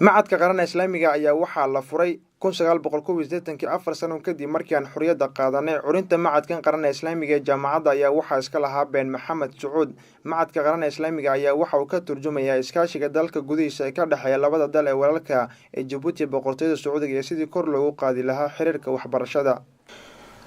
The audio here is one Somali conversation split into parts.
Macadka Qaran Islaamiga ayaa waxaa la furay 1981-kii, 4 sano kadib markii aan xorriyadda qaadanay. Curinta Macadkan Qaran ee Islaamiga ee jaamacadda ayaa waxaa iska lahaa Ben Maxamed Sacuud. Macadka Qaran ee Islaamiga ayaa waxa uu ka turjumayaa iskaashiga dalka gudihiisa ee ka dhexeeya labada dal ee walaalka ee Jabuuti, Boqortooyada Sacuudiga, iyo sidii kor loogu qaadi lahaa xiriirka waxbarashada.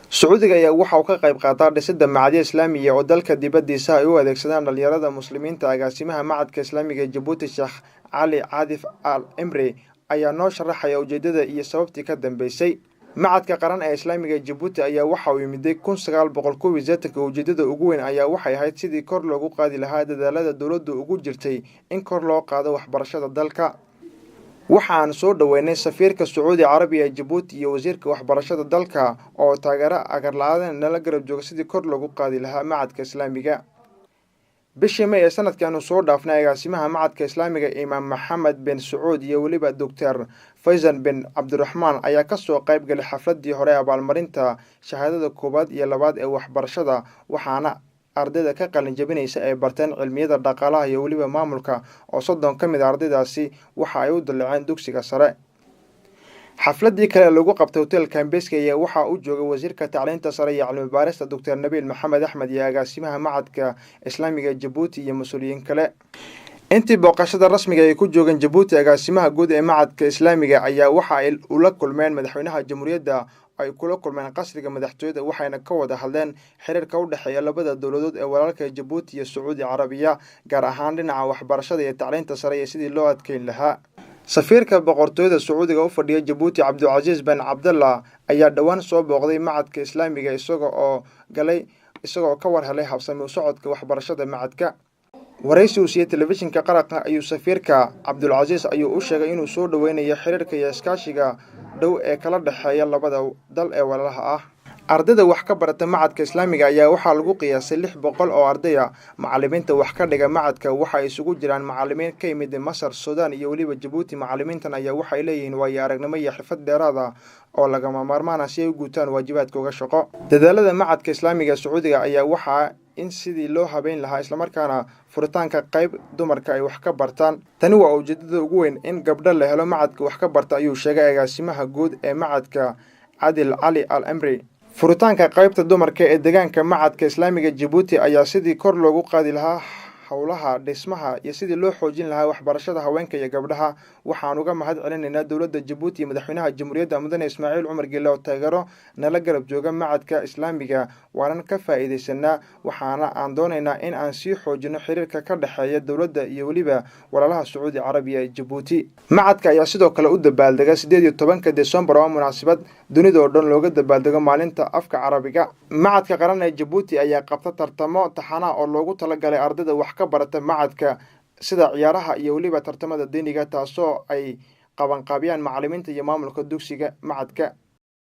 Sacuudiga ayaa waxa uu ka qayb qaataa dhisidda macadyo islaamiya oo dalka dibaddiisa ay u adeegsadaan dhalinyarada Muslimiinta. Agaasimaha Macadka Islaamiga ee Jabuuti, Sheekh Cali Caadif Al Emri, ayaa noo sharaxaya ujeedada iyo sababtii ka dambeysay. Macadka Qaran ee Islaamiga ee Jabuuti ayaa waxa uu yimiday 1981-ka. Ujeedada ugu weyn ayaa waxay ahayd sidii kor loogu qaadi lahaa dadaalada dowladdu ugu jirtay in kor loo qaado waxbarashada dalka. Waxaan soo dhoweynay safiirka Sacuudi Carabiya ee Jabuuti iyo wasiirka waxbarashada dalka oo taageero agarla-aan nala garab jooga sidii kor loogu qaadi lahaa macadka islaamiga. Bishii May ee sanadkaanu soo dhaafnay, agaasimaha Macadka Islaamiga, Imaam Maxamed bin Sacuud, iyo weliba Doctor Faysan bin Cabdiraxmaan ayaa kasoo qayb galay xafladii hore abaalmarinta shahaadada koowaad iyo labaad ee waxbarashada, waxaana ardayda ka qalin jabinaysa ay barteen cilmiyada dhaqaalaha iyo weliba maamulka, oo 30 ka mid a ardaydaasi waxa ay u dalaceen dugsiga sare. Xafladii kale ee lagu qabtay Hotel Kempinski ayaa waxaa u joogay wasiirka tacliinta sare iyo cilmi baarista, Doctor Nabiil Maxamed Axmed, iyo agaasimaha Macadka Islaamiga ee Jabuuti iyo mas-uuliyiin kale. Intii booqashada rasmiga ay ku joogeen Jabuuti, agaasimaha guud ee Macadka Islaamiga ayaa waxa ay ula kulmeen madaxweynaha jamhuuriyadda, ay kula kulmeen qasriga madaxtooyada, waxayna ka wada hadleen xiriirka u dhexeeya labada dowladood ee walaalka Jabuuti iyo Sacuudi Carabiya, gaar ahaan dhinaca waxbarashada iyo tacliinta sare iyo sidii loo adkeyn lahaa. Safiirka Boqortooyada Sacuudiga u fadhiya Jabuuti, Cabdulcasiis ben Cabdallah, ayaa dhowaan soo booqday Macadka Islaamiga, isaga oo galay isagoo ka war helay habsami u socodka waxbarashada macadka. Waraysi uu siiyey telefishinka qaranka ayuu safiirka Cabdulcasiis ayuu u sheegay inuu soo dhoweynayo xiriirka iyo iskaashiga dhow ee kala dhexeeya labada dal ee walaalaha ah. Ardayda wax ka barata Macadka Islaamiga ayaa waxaa lagu qiyaasay 600 oo ardaya. Macalimiinta wax ka dhiga macadka waxa ay isugu jiraan macalimiin ka yimid Masar, Suudaan iyo weliba Jabuuti. Macalimiintan ayaa waxay leeyihiin waayo aragnimo iyo xirfad dheeraad ah oo lagama maarmaan ah si ay u guutaan waajibaadkooga shaqo. Dadaalada Macadka Islaamiga Sacuudiga ayaa waxaa in sidii loo habeyn lahaa islamarkaana furitaanka qayb dumarka ay wax ka bartaan. Tani waa ujeedada ugu weyn in gabdho la helo macadka wax ka barta, ayuu sheegay agaasimaha guud ee macadka, Cadil Cali Al Amri. Furitaanka qaybta dumarka ee deegaanka Macadka Islaamiga Jabuuti ayaa sidii kor loogu qaadi lahaa howlaha dhismaha iyo sidii loo xoojin lahaa waxbarashada haweenka iyo gabdhaha. Waxaan uga mahad celinaynaa dowladda Jabuuti iyo madaxweynaha jamhuuriyadda, Mudane Ismaaciil Cumar Geele, oo taageero nala garab jooga Macadka Islaamiga, waanan ka faa'iidaysanaa. Waxaana aan doonaynaa in aan sii xoojino xiriirka ka dhexeeya dowladda iyo weliba walaalaha Sacuudi Carabiya ee Jabuuti. Macadka ayaa sidoo kale u dabaaldega 18-ka Desembar, oo munaasabad dunida oo dhan looga dabaaldego maalinta afka Carabiga. Macadka Qaran ee Jabuuti ayaa qabta tartamo taxanaha oo loogu talagalay ardayda wax ka barata macadka, sida ciyaaraha iyo weliba tartamada diiniga, taasoo ay qabanqaabiyaan macalimiinta iyo maamulka dugsiga macadka.